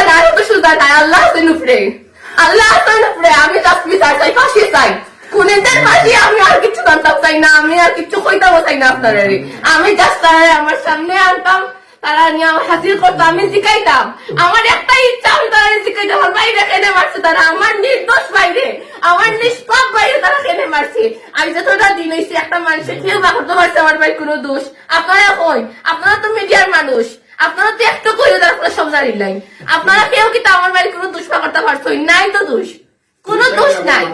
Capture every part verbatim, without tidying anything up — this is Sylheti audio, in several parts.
না, এত সুজা নাই, আল্লাহ আছইন উপরে, আল্লাহ আছইন উপরে। আমি just বিচার চাই, ফাঁসি চাই, খুনিদের ফাঁসি। আমি আর কিচ্ছু জানতাম চাই না, আমি আর কিচ্ছু কইতামও চাই না আপনারারে। আমি just তারারে আমার সামনে আনতাম, তারা নিয়া আমার হাজির করতো, আমি জিকাইতাম। আমার একটাই ইচ্ছা, আমি তারারে জিকাইতাম, আমার ভাইরে কেনে মারছে তারা, আমার নির্দোষ ভাইরে, আমার নিষ্পাপ ভাইরে তারা কেনে মারছে। আমি যতটা দিন অইছে, একটা মানুষে কেউ বা করতে পারছে আমার ভাইর কোনো দোষ? আপনারা কই, আপনারা তো মিডিয়ার মানুষ, আপনারা তো একটু কইও, তারা সব জানিলাই। আপনারা কেউ কিতা আমার ভাইর কোনো দোষ বা করতে পারছো? নাই তো দোষ, কোনো দোষ নাই।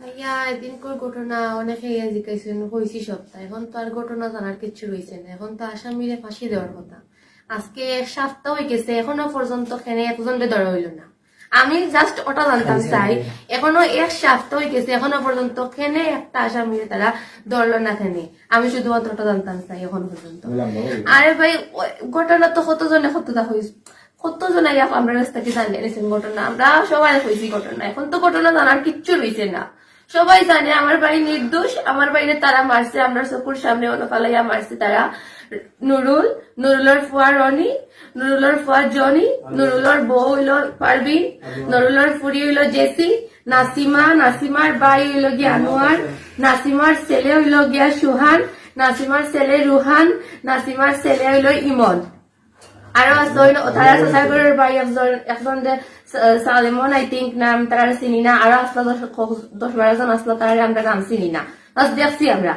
ভাইয়া, এদিনকার ঘটনা অনেকে ইয়া জিকাইছেন, কইছি সবটা। এখন তো আর ঘটনা জানার কিচ্ছু রইছে না, এখন তো আসামিরে ফাঁসি দেওয়ার কথা। আজকে এক সপ্তাহ হয়ে গেছে, এখনো পর্যন্ত কেনে একজনরে ধরা হইল না। আমি just ওটা জানতাম চাই, এখনো এক সপ্তাহ হয়ে গেছে, এখনো পর্যন্ত কেনে একটা আসামিরে তারা ধরলো না কেনে। আমি শুধুমাত্র ওটা জানতাম চাই এখন পর্যন্ত। আরে ভাই, ওই ঘটনা তো কতজনে কতটা কইছে, কতজন আইয়া আমরা কাছ থেকে জানিয়ে নিয়েছেন ঘটনা, আমরা সবাই কইছি ঘটনা। এখন তো ঘটনা জানার কিচ্ছু রইছে না, সবাই জানে আমার ভাই নির্দোষ, আমার ভাইরে তারা মারছে, আমরা চকুর সামনে অনো ফালাইয়া মারছে তারা। নুরুল, নুরুলর ফুয়া রনি, নুরুলর ফুয়া জনি, নুরুলর বউ হইল পারভিন, নুরুলর ফুরি হইল জেসি, নাসিমা, নাসিমার ভাই হইল গিয়া আনোয়ার, নাসিমার ছেলে হইল গিয়া সুহান, নাসিমার ছেলে রুহান, নাসিমার ছেলে হইল ইমন। আরো আছে হইল তারা চাচার ঘরের ভাই একজন, একজন যে সা-, সালেমন, I think নাম, তারা চিনি না। আরো আসলো দশ, দশ বারো জন আসলো, তারা আমরা নাম চিনি না, বাস দেখছি আমরা।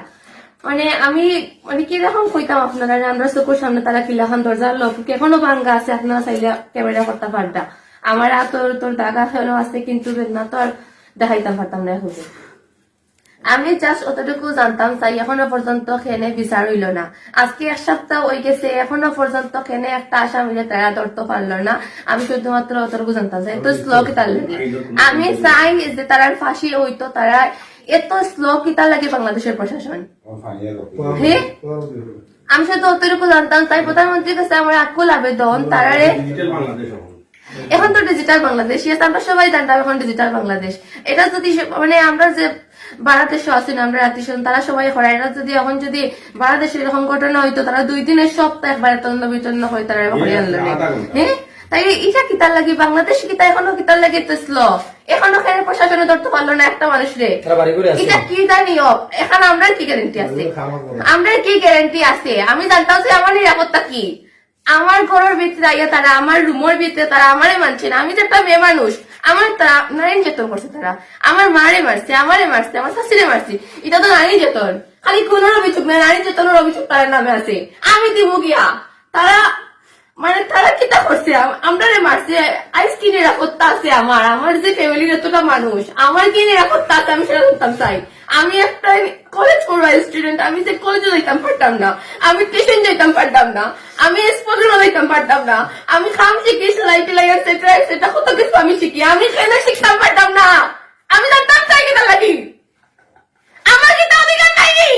মানে আমি, মানে কি রকম কইতাম আপনারা, আমরা চকুর সামনে তারা কিলাখান দরজার লক এখনো ভাঙ্গা আছে, আপনারা চাইলে ক্যামেরা করতে পারতা। আমার আতর তোর দাগা ফেলো আছে, কিন্তু না তো আর দেখাইতাম পারতাম না এখন। আমি just অতটুকু জানতাম চাই, এখনো পর্যন্ত কেনে বিচার হইল না। আজকে এক সপ্তাহ হয়ে গেছে, এখনো পর্যন্ত কেনে একটা আসামিরে তারা ধরতে পারলো না। আমি শুধুমাত্র অতটুকু জানতাম চাই, এত স্লো কিতার লাগি? আমি চাই যে তারার ফাঁসি হইতো, তারা এত স্লো কিতার লাগি বাংলাদেশের প্রশাসন? হ্যাঁ, আমি শুধু অতটুকু জানতাম চাই। প্রধানমন্ত্রীর কাছে আমার আকুল আবেদন, তারারে এখন তো ডিজিটাল বাংলাদেশ, yes, আমরা সবাই জানতাম এখন ডিজিটাল বাংলাদেশ। এটা যদি সে-, মানে আমরা যে ভারতের সহ আছি না, আমরা আত্মীয় স্বজন, তারা সবাই করে। এটা যদি এখন যদি ভারতদেশে এরকম ঘটনা হইতো, তারা দুই দিনের সপ্তাহ একবারে তন্ন বিতন্ন হয়ে তারা হয়ে আনলো না। হ্যাঁ, তাই এটা কিতার লাগি? বাংলাদেশ কিতা এখনো কিতার লাগি তো স্লো? এখনো কেনে প্রশাসনে ধরতে পারলো না একটা মানুষরে? এটা কি জানি? এখন আমরা কি গ্যারান্টি আছে? আমরা কি গ্যারান্টি আছে? আমি জানতাম যে আমার নিরাপত্তা কি। আমার ঘরের ভিতরে আইয়া তারা, আমার রুমের ভিতরে তারা আমারে মানছে না। আমি তো একটা মেয়ে মানুষ, আমার তারা নারী নির্যাতন করছে তারা। আমার মারে মারছে, আমারে মারছে, আমার শাশুড়ি মারছে। এটা তো নারী নির্যাতন। খালি খুনের অভিযোগ না, নারী নির্যাতনের অভিযোগ তার নামে আছে। আমি দিব গিয়া। তারা, মানে তারা কিতা করছে? আম-, আমরারে মারছে। আইজ কি নিরাপত্তা আছে আমার? আমার যে ফ্যামিলির এতটা মানুষ, আমার কি নিরাপত্তা আছে? আমি সেটা জানতাম চাই। আমি একটা কলেজ পড়ুয়া স্টুডেন্ট, আমি যে কলেজে যাইতাম পারতাম না, আমি টিউশন যাইতাম পারতাম না, আমি স্পোর্টস যাইতাম পারতাম না, আমি কাম শিখি, সেলাই টেলাই, এটসেট্রা এটসেট্রা, কত কিছু আমি শিখি, আমি কেনে শিখতাম পারতাম না? আমি জানতাম চাই কিতার লাগি? আমার কিতা অধিকার নাই নি?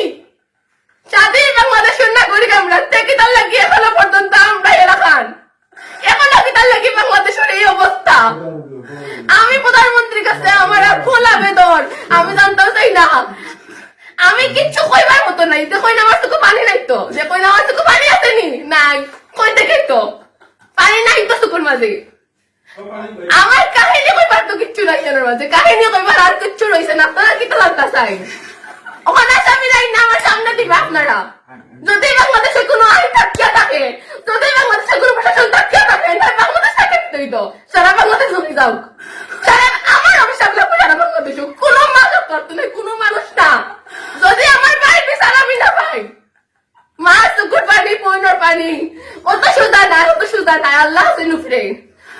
স্বাধীন বাংলাদেশের নাগরিক আমরা, তে কিতার লাগি এখনো পর্যন্ত আমরা এলাকান? এখনো কিতার লাগি বাংলাদেশের এই অবস্থা? আমি প্রধানমন্ত্রীর কাছে আমার আকুল আবেদন, আমি জানতাম চাই না। আমি কিচ্ছু কইবার মতো নাই, যে কই না আমার চোখে পানি নাই তো, যে কই না আমার চোখে পানি আছে নি? নাই, কই দেখে তো পানি নাই তো চোখের মাঝে। আমার কাহিনী কইবার তো কিচ্ছু নাই এর মাঝে, কাহিনী কইবার আর কিচ্ছু রইছে না। আপনারা কিতা জানতা চাই? ওখানে আসামি নাই না আমার সামনে দিবা আপনারা। যদি বাংলাদেশে কোনো আইন থাকিয়া থাকে, যদি বাংলাদেশে কোনো প্রশাসন থাকিয়া থাকে, তাহলে বাংলাদেশ থেকে দিতে হইতো। সারা বাংলাদেশ যদি যাও, সারা আমার অভিশাপ লাগবে সারা বাংলাদেশে। কোনো মানুষ করতে নেই, কোনো মানুষ না। যদি আমার ভাই বিচার আমি না পাই, মা চকুর পানি, বইনর পানি, অত সুজা নাই, অত সুজা নাই। আল্লাহ আছইন উপরে,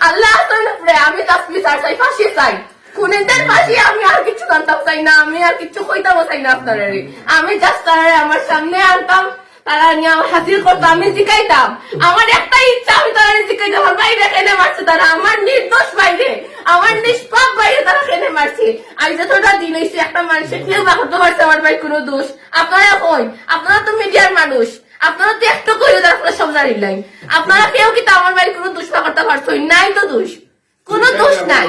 আল্লাহ আছইন উপরে। আমি just বিচার চাই, ফাঁসি চাই, খুনিদের ফাঁসি। আমি আর কিছু জানতাম চাই না, আমি আর কিছু কইতামও চাই না আপনারারে। আমি just তারারে আমার সামনে আনতাম, তারা নিয়া আমার হাজির করতো, আমি জিকাইতাম। আমার একটাই ইচ্ছা, আমি তারারে জিকাইতাম, আমার ভাইরে কেনে মারছে তারা, আমার নির্দোষ ভাইরে, আমার নিষ্পাপ ভাইরে তারা কেনে মারছে। আজ যতটা দিন হইছে, একটা মানুষে কেউ বা করতে পারছে আমার ভাই কোনো দোষ? আপনারা কই? আপনারা তো মিডিয়ার মানুষ, আপনারা তো একটু কইও, তারা সব জানিলাই। আপনারা কেউ কিতা আমার ভাই কোনো দোষ বা করতে পারছো? নাই তো দোষ। কোনো দোষ নাই।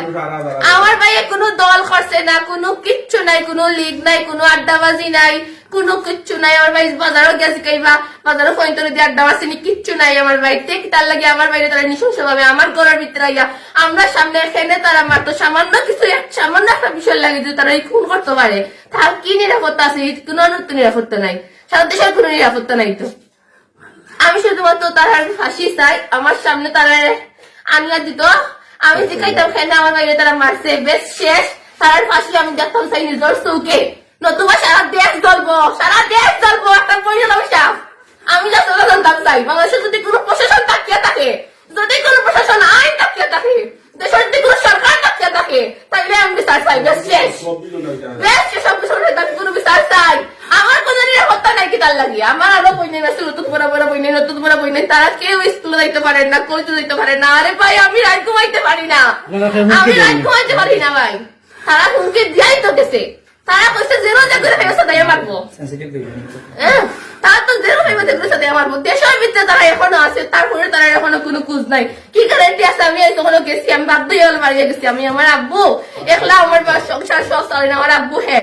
আমার ভাইয়ে কোনো দল করছে না, কোনো কিচ্ছু নাই, কোনো লীগ নাই, কোনো আড্ডাবাজি নাই, কোনো কিচ্ছু নাই। আমার ভাই বাজারও গেছে কইবা, বাজারও ফোন করে দিয়ে আড্ডা মারছে নি, কিচ্ছু নাই আমার ভাই। ঠিক তার লাগে আমার ভাইরে তারা নৃশংস ভাবে আমার ঘরের ভিতরে আইয়া আমরা সামনে এখানে তারা মারতো সামান্য কিছু, এক সামান্য একটা বিষয় লাগে যে তারা এই খুন করতে পারে, তার কি নিরাপত্তা আছে? এই কোনো নিরাপত্তা নাই, সারা দেশের কোনো নিরাপত্তা নাই তো। আমি শুধুমাত্র তারার ফাঁসি চাই, আমার সামনে তারার আনিয়া দিত। আমি জিকাইতাম কেন আমার ভাইরে তারা মারছে, বেশ শেষ। তারার ফাঁসি আমি দেখতাম চাই নিজের চোখে, নতুবা সারা দেশ জ্বলবো, সারা দেশ জ্বলবো। একটা বই গেলাম সাপ, আমি যা চলে জানতাম চাই। বাংলাদেশে যদি কোনো প্রশাসন তাকিয়ে থাকে, যদি কোনো প্রশাসন আইন তাকিয়ে থাকে, দেশের যদি কোনো সরকার তাকিয়ে থাকে, তাইলে আমি বিচার চাই। বেশ শেষ, বেশ শেষ, সব কিছু আমি কোনো বিচার চাই। আমার কোনো নিরাপত্তা নাই কি তার লাগি? আমার আরো বই নেই, নতুন বড় বড় বই নেই, নতুন বড় বই নেই, তারা কেউ স্কুলে যাইতে পারে না, কলেজে যাইতে পারে না। আরে ভাই, আমি রাত ঘুমাইতে পারি না, আমি রাত ঘুমাইতে পারি না ভাই। তারা হুমকি দিয়াই তো গেছে। তারা কইছে, "যেরো যে করে ফেরত দিয়ে মারবো।" হ্যাঁ, তারা তো যেরো ফেরত দিয়ে মারবো। দেশের ভিতরে তারা এখনো আছে, তারপরে তারা এখনো কোনো খোঁজ নাই। কি গ্যারান্টি আছে? আমি এই তখনও গেছি, আমি বাধ্য হয়ে হলো বাড়িয়ে গেছি। আমি আমার আব্বু একলা, আমার বা-, সংসার সব চলে না, আমার আব্বু হ্যাঁ।